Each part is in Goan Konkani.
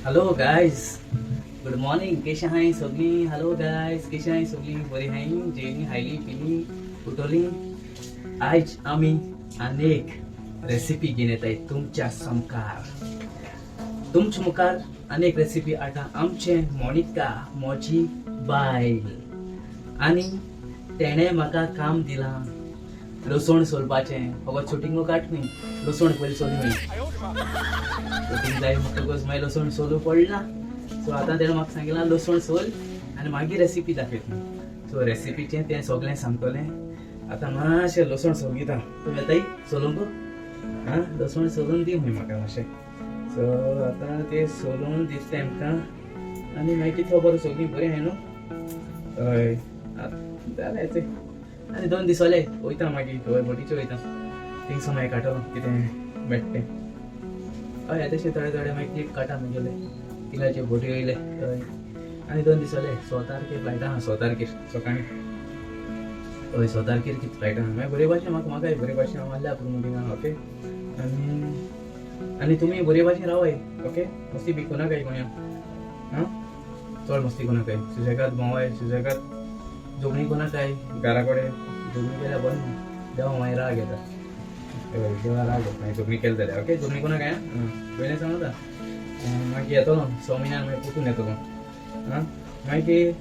Hello guys, good morning. कशी हाय सगळी? हॅलो गायज, कशी हाय सगळी? बरी हाय? जेवली, खायली, पिली, उठवली? आयज आमी अनेक रेसिपी घेवन येताय तुमच्या सामकार, तुमच्या मुखार अनेक रेसिपी हाडटा आमचे मोनिका, म्हजी बायल. आनी तेणें म्हाका काम दिलां लसण सोलपाचें. फकत शुटिंग काट न्ही, लसण पयलीं सोलूं. शूटिंग जाय म्हणटकच मागीर लसण सोलूं पडला. सो आतां तेणें म्हाका सांगिलां, लसण सोल आनी मागीर रेसिपी दाखयता. सो रेसिपीचें तें सगळें सांगतलें. आतां मातशें लसण सोलगिता. तूं येताय सोलूंक? आं, लसण सोलून दी खंय म्हाका मातशें. सो आतां तें सोलून दिता तेमकां. आनी मागीर कितें खबर, सगळीं बरीं आहाय न्हू? हय, जालें तें. आनी 2 दीस जाले, वयता मागीर गोंय बोटीचेर वयता. थिंगसो मागीर काडटलो कितें मेळटा तें. हय, तशें थोडे थोडे मागीर क्लिप काडटा मागीर थिंगाचे बोटी वयले. हय, आनी 2 दीस जाले. 6 तारखेर फ्लायट आहा, 6 तारखेर सकाळीं. हय, 6 तारखेर कितें फ्लायट आहा. मागीर बरे भाशेन म्हाका, म्हाकाय बरे भाशेन हांव आहल्या पुरो थिंगा. ओके, आनी आनी तुमी बरे भाशेन रावाय. ओके, मस्ती बी कोणाकाय कोणया. आं, चड मस्ती कोणाकाय, सुसेगाद भोंवाय, सुसेगाद. झगडीं कोणाकाय, घरा कडेन झगडीं केल्यार बरें न्हू. देवा मागीर राग येता. हय, देवा राग येता मागीर झगडीं केलें जाल्यार. ओके, झगडीं कोणाकाय. आं, पयलें सांगता. मागीर येतलो 6 म्हयन्यान, मागीर परतून येतलो. आं, मागीर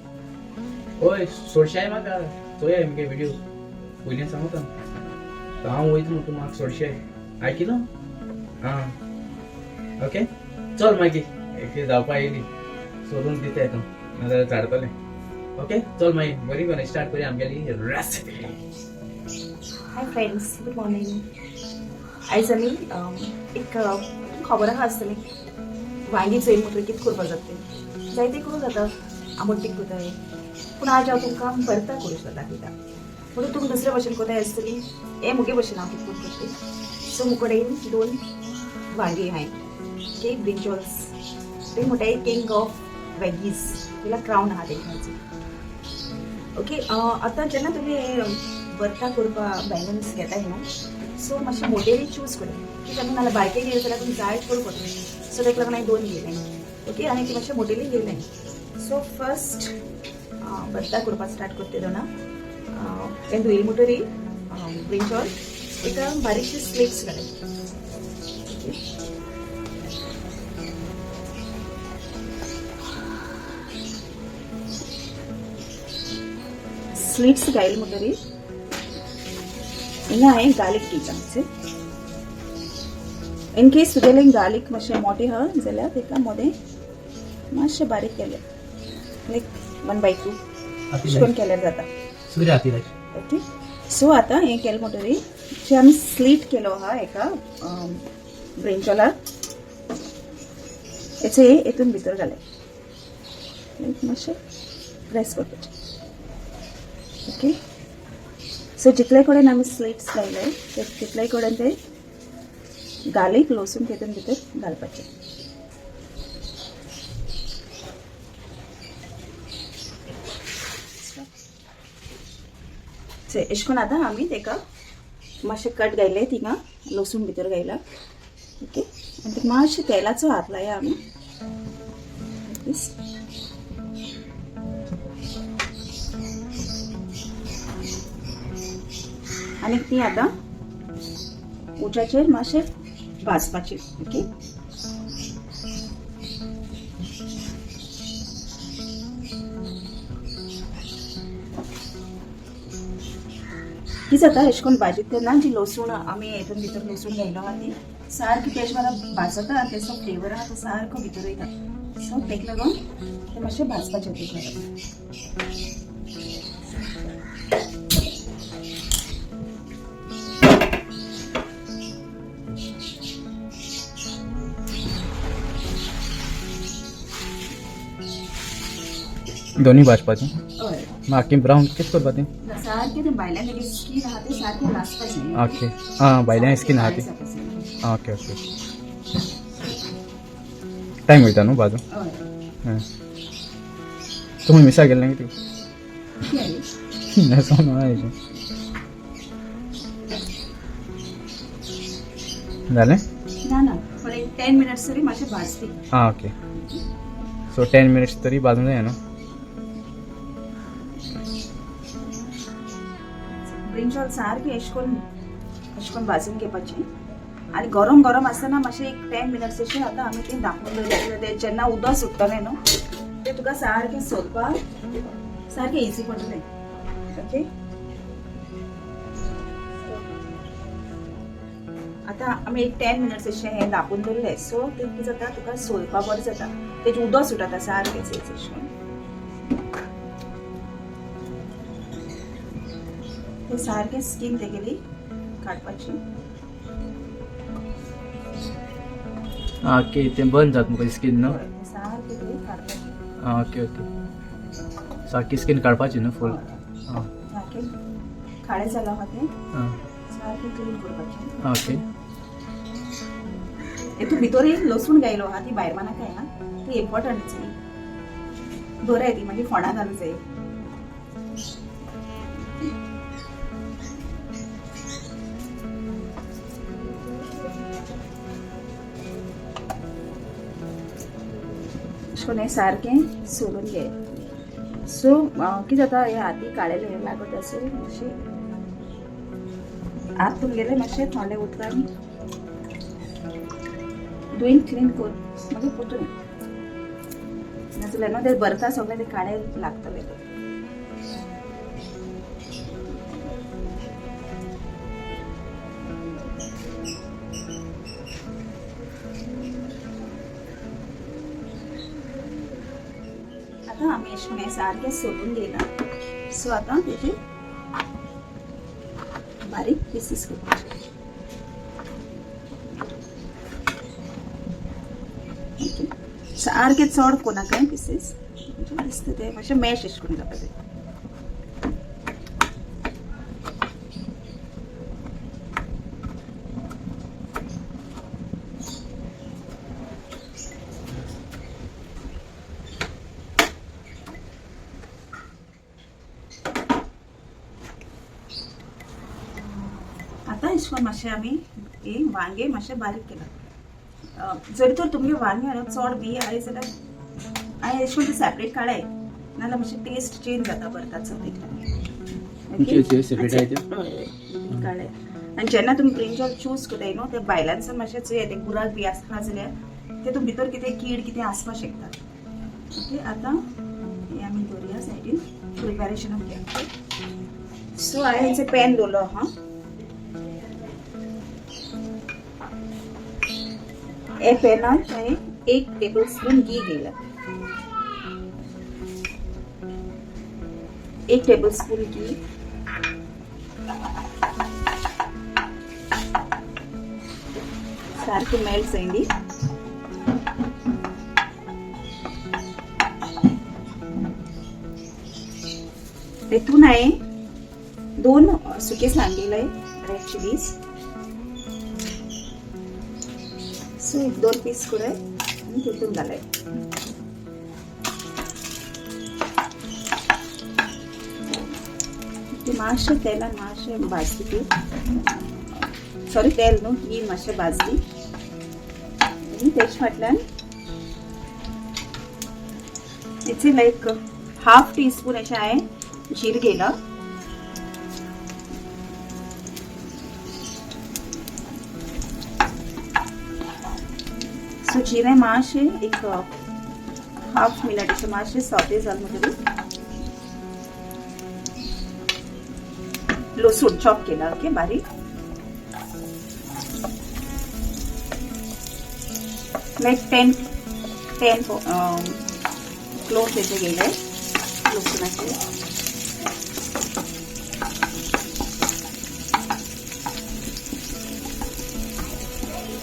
हय, सोडशाय म्हाका चोया मुगे व्हिडियो. पयलीं सांगता, हांव वयता म्हणटा, म्हाका सोडशाय आयकिलो. आं, ओके, चल मागीर एक जावपा येयली. सोडून दिता तूं, नाजाल्यार झाडटलें. ओके, चल मागीर बरी करून स्टार्ट करूया आमगेली recipe. Hi friends, good morning. आयज आमी एक खबर आहा आसतली, वांगी चोयल म्हणटकीर कितें करपाक जाता तें जायतें करूं जाता, आंबट तीख करताय. पूण आज हांव तुमकां भरता करूं दाखयता. म्हणून तुमी दुसरे भशेन करताय आसतली, हें मुगे भशेन हांव कितें करून करता. सो मुगे कडेन दोन वांगी आहाय, ओके, ब्रिंजॉल्स. ते म्हणटाय किंग ऑफ वेगीज, तिला क्रावन आहा तेंकां. ओके, आतां जेन्ना तुमी भरता करपा बैंगन्स घेताय न्हू, सो मातशें मोटेली चूज करूं कित्याक नाल्यार बारके घेयले जाल्यार तुमी जायत करूं पडटलें. सो ताका लागून हांवें दोन घेयलें. ओके, आनी ती मातशें मोटेली घेयलें. सो फर्स्ट भरता करपाक स्टार्ट करता तेन्ना तें धुयलें म्हणटरी ब्रिंजॉल एका बारीकशी स्लिट्स घालप. ओके, स्लिट्स घायले म्हणटरी हिंगा हांवें गार्लीक घेता. इन केस तुगेलें गार्लीक मातशें मोटें आहा जाल्यार ताका मोदें मातशें बारीक केलें, लायक 1/2 अशें करून केल्यार जाता. सूर्य हाती. ओके, सो आतां हें केलें म्हणटरी जे आमी स्लीट केलो आहा हेका ब्रिंजॉलाक, हेचे हेतून भितर घालें, लायक मातशें प्रेस करपाचें. ओके, सो जितले कडेन आमी स्लिट्स लायले ते तितले कडेन ते गार्लीक लसूण तितून भितर घालपाचें. सो अशें करून आतां आमी ताका मातशें कट घायले, थिंगा लसूण भितर घायला. ओके, आनी ताका मातशें तेलाचो हात लाया आमी. This. आनी ती आतां उज्याचेर मातशें भाजपाची. ओके, कितें जाता, अशें करून भाजयता तेन्ना जी लसूण आमी हेतून भितर लसूण घायलो आहा ती सारकी तेज बराबर भाजता आनी तेजो फ्लेवर आहा तो सारको भितर वयता. सो तेका लागून तें मातशें भाजपाचें तेका लागून. दोन्ही भाजपाचें? हय. मागीर ब्रावन कितें करपा तें? सारकें तें भायल्यान तेगे स्कीन आहा तें सारकें लासपाचें. ओके, आं, भायल्यान स्कीन आहा ती. ती. ओके ओके, टायम वयता न्हू बाजू. हय. हय, तुमी मिसा गेल्लें कितें? कितें? न्हेसोन आयचें जालें. ना ना, फॉर एक 10 मिनट्स तरी मातशें भाजती. आं, ओके. सो 10 मिनिट्स तरी भाजूंक जाय न्हू. ब्रिंजॉल सारकें अशें करून अशें करून भाजून घेवपाचें आनी गरम गरम आसतना मातशें एक 10 मिनट्स अशें आतां आमी ती धांपून दवरलें. तें जेन्ना उदक सुट्टलें न्हू तें तुका सारकें सोदपाक सारकें इजी पडटलें. ओके, आतां आमी एक 10 मिनट्स अशें हें धांपून दवरलें. सो तें कितें जाता तुका सोलपाक बरें जाता, तेजें उदक सुटता सारकें अशें करून. ते सारकें स्कीन तेगेली काडपाची. ओके, तें बंद जाता मुका स्कीन न्हू. सारकें तें काडपाचें. ओके ओके, सारकी स्कीन काडपाची न्हू फूल. सारकें काळें जालां आहा तें सारकें क्लीन करपाचें. ओके. हेतून भितर एक लसूण घायलो आहा ती भायर मानाक हा, ती इम्पॉर्टंट बरें ती मागीर फोंडा घालूं जाय. अशें करून हें सारकें सोलून घे. सो कितें जाता हे हाती काळेले लागत आसूं मातशें हात तुमगेले मातशें थोडे उदकान धुयन क्लीन कर मागीर परतून, नाजाल्यार न्हू ते भरता सगळें ते काळे लागतले. आतां आमी अशें करून हें सारकें सोलून घेयलां. सो आतां तेजे बारीक पिसीस करपाचे. सारकें चड कोणाकय पिसीस दिसता ते मातशें मॅश अशें करून जाता ते. आतां अशें करून मातशें आमी हे वांगे मातशें बारीक केलां. जरी तर तुमगे वांगे न्हू चड बी आहा जाल्यार हांवें अशें करून ते सेपरेट काडाय, नाजाल्यार मातशें टेस्ट चेंज जाता भरताचो. काडले आनी जेन्ना तुमी ब्रिंजॉल चूज करताय न्हू ते बायलांचो मातशें चोयात ते गुराक बी आसना जाल्यार तेतून भितर कितें कीड कितें आसपाक शकता. ओके, आतां हें आमी दवरुया सायडीन प्रिपेरेशनाक घे. सो हांवें हें पॅन दवरलो आहा. हे पॅनाक हांवें 1 टेबल स्पून घी घेयला. 1 टेबल स्पून घी. सारकें मेल्ट जायली. तेतून हांवें 2 सुके सांगेले रेड चिलीज. सो एक 2 पीस करूय आनी तितून घालय. ती मातशें तेलान मातशें भाजली ती, सॉरी तेल न्हू घी मातशें भाजली. आनी तेजे फाटल्यान it's like half tea spoon अशें हांवें जीर घेयलां. सो जिरें मातशें एक हाफ मिनट अशें मातशें सॉते जालें म्हणटकीर लसूण चॉप केला. ओके, बारीक लायक 10 क्लोव्स हेजे घेयले लसुणाचे.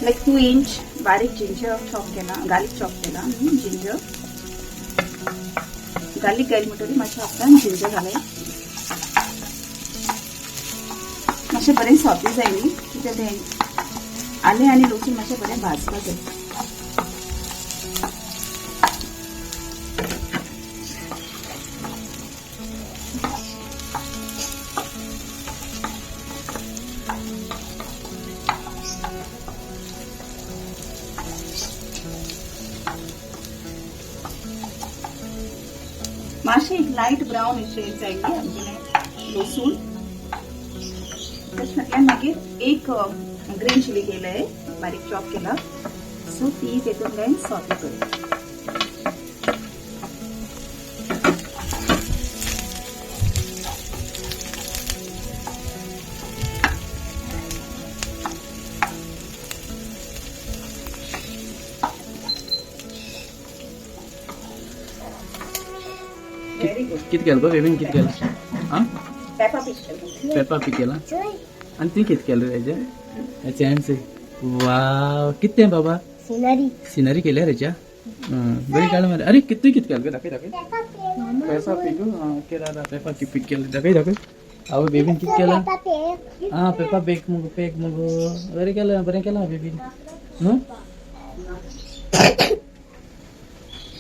लायक 2 इंच बारीक जिंजर चॉप केला, गार्लिक चॉप केला. जिंजर गार्लिक घायले म्हणटकीर मातशें आपल्यान जिंजर घालें, मातशें बरें सोते जाय न्ही, कित्याक तें आलें आनी लसूण मातशें बरें भाजपाक जाय. मातशें एक लायट ब्रावन अशें जाय आमगेलें लसूण. तशें म्हटल्यार मागीर एक ग्रीन चिली केलंय बारीक चॉप केला, सो ती तेतून घालून सोते करूं. Very good. कित केलं गो बेबीन? कित केलं? आं, पेपा पीक केलं. पेपा पीक केला. आनी ती कित केलं हेजे हेचे? वाव, कित तें बाबा? सिनरी. सिनरी केल्या हेच्या. बरी काड मरे. अरे, कितू कित केलं गो? दाखय दाखय. पेपा पीक केला, पेपा पीक केलं. दाखय दाखय. आवय, बेबीन कित केला? आं, पेपा बेक मुगो, पेक मुगो. बरें केलं, बरें केलां बेबीन न्हू.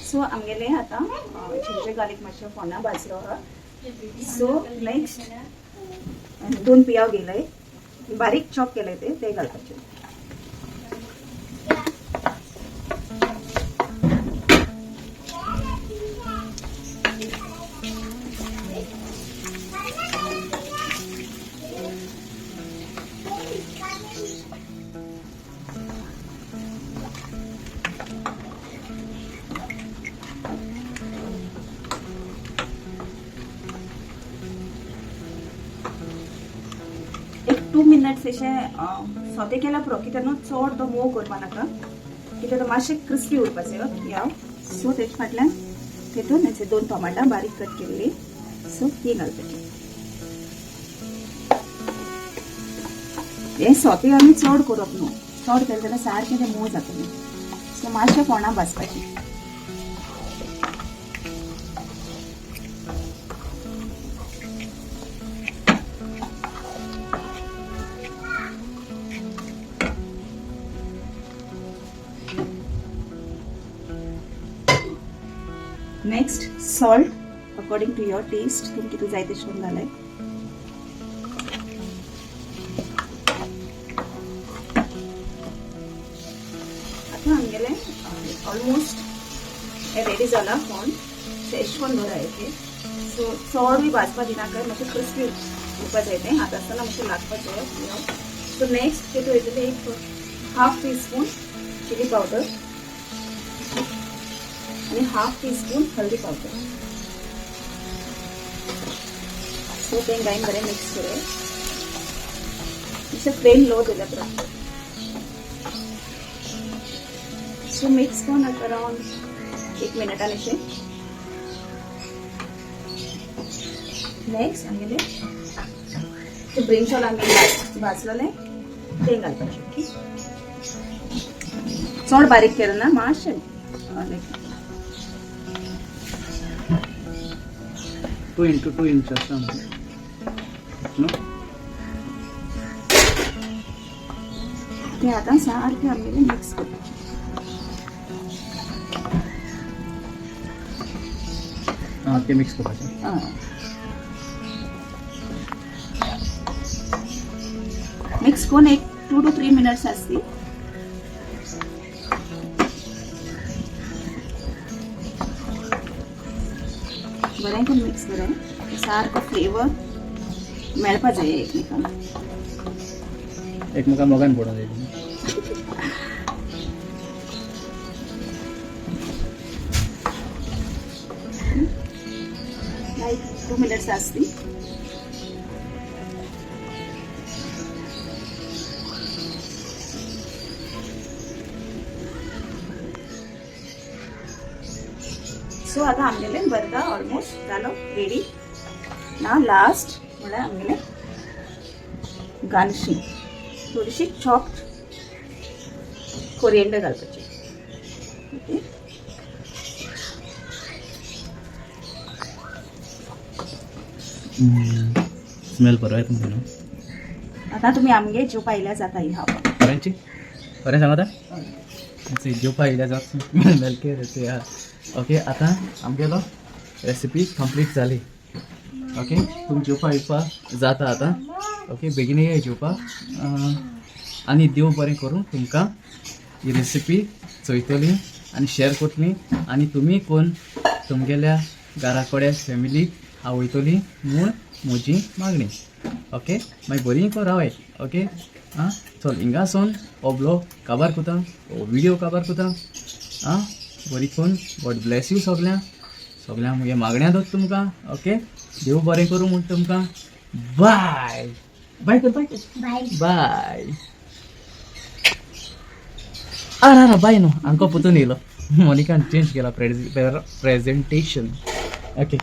सो आमगेलें आतां जिंजर गार्लिक मातशें फोंडा भाजलो आहा. सो नेक्स्ट दोन पियाव घेयलय, बारीक चॉप केले ते ते घालपाचे. एक 2 मिनट्स अशें सोते केल्या पुरो, कित्याक न्हू चड तो मोव करपा नाका, कित्याक तो मातशें क्रिस्पी उरपाचें पियाव. सो तेजे फाटल्यान तेतून हेचे दोन टोमाटां बारीक कट केल्ली, सो ती घालपाची. हें सोते आमी चड करप न्हू, चड केलें जाल्यार सारकें तें मोव जातलें. सो मातशें फोंडा भाजपाचें. Next salt according to your taste, तुमकां कितू जाय तेश करून घालाय. आतां आमगेलें ऑलमोस्ट हें रेडी जाला फोंड. एश कोन्न दवराय. ओके, सो चडूय भाजपा दिनाका, मातशें क्रिस्पी उरपा जाय तें, हात आसतना मातशें लागपा जाय. सो नेक्स्ट तेतून वयतलें एक half tea spoon chilli powder आणि हाफ टी स्पून हल्दी पावडर. सो तें घालून बरें मिक्स करूं. मातशें फ्लेम लो दिल्या पुरो. सो मिक्स करून आतां अरावंड एक मिनटान अशें. नेक्स्ट आमगेलें ते ब्रिंजॉल आमी भाजलेलें तें घालपाचें. ओके, चड बारीक केलें ना, मातशें लायक 2 इंटू 2 इंच आसा न्हू. ते आतां सारकें आमगेलें मिक्स करपाचें. आं, ते मिक्स करपाचें. आं, मिक्स करून एक 2 टू 3 मिनट्स आसती. बरें करून मिक्स बरें, सारको फ्लेवर मेळपा जाय एकमेकांक. एकमेका मोगान पडोवंक जाय. लायक 2 मिनट्स आसती. सो आतां आमगेलें भरता ऑलमोस्ट जालो रेडी. ना लास्ट म्हळ्यार आमगेलें गार्निशींग, थोडीशी चॉप्ड कोरिएंडर घालपाची. ओके. स्मेल बरो येता न्हू. आतां तुमी आमगे जेवपा येयल्यार जाता ही खावपाक. खऱ्यांची खरें सांगता, जेवपा येयल्यार जाता मेलके. ओके, आतां आमगेलो रेसिपी कंप्लीट जाली. ओके, तुमी जेवपा येवपा जाता आतां. ओके, बेगीन येया जेवपा. आनी देव बरें करूं तुमकां. ही रेसिपी चोयतली आनी शेअर करतली आनी तुमी कोण तुमगेल्या घरा कडेन फॅमिलीक आवयतली म्हूण म्हजी मागणी. ओके, मागीर बरी करून रावाय. ओके, आं, चल हिंगासून हो ब्लॉग काबार कोता, हो विडियो काबार कोता. आं, बरी करून गॉड ब्लेस you सगल्यांक. सगल्यांक मुगे मागण्या दोत तुमकां. ओके, देव बरें करूं म्हूण तुमकां. बाय बाय कर, बाय कर. बाय. बाय. आर आर, बाय न्हू, आमकां पोतून येयलो. मोनिकान चेंज केला प्रेजेंटेशन. ओके,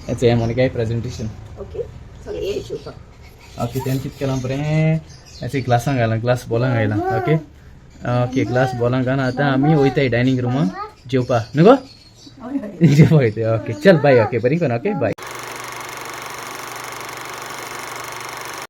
हें मोनिका प्रेजेंटेशन. ओके, सगळे ये जेवपाक. ओके, तेणें कितें केलां बरें, हें ग्लासान घालां, ग्लास बॉलां घायला. ओके ओके, ग्लास बॉलां घालून आतां आमी वयताय डायनींग रुमान जेवपा न्हू गो, जेवपा वयताय. ओके, चल बाय. ओके, बरी कोन. Okay, bye.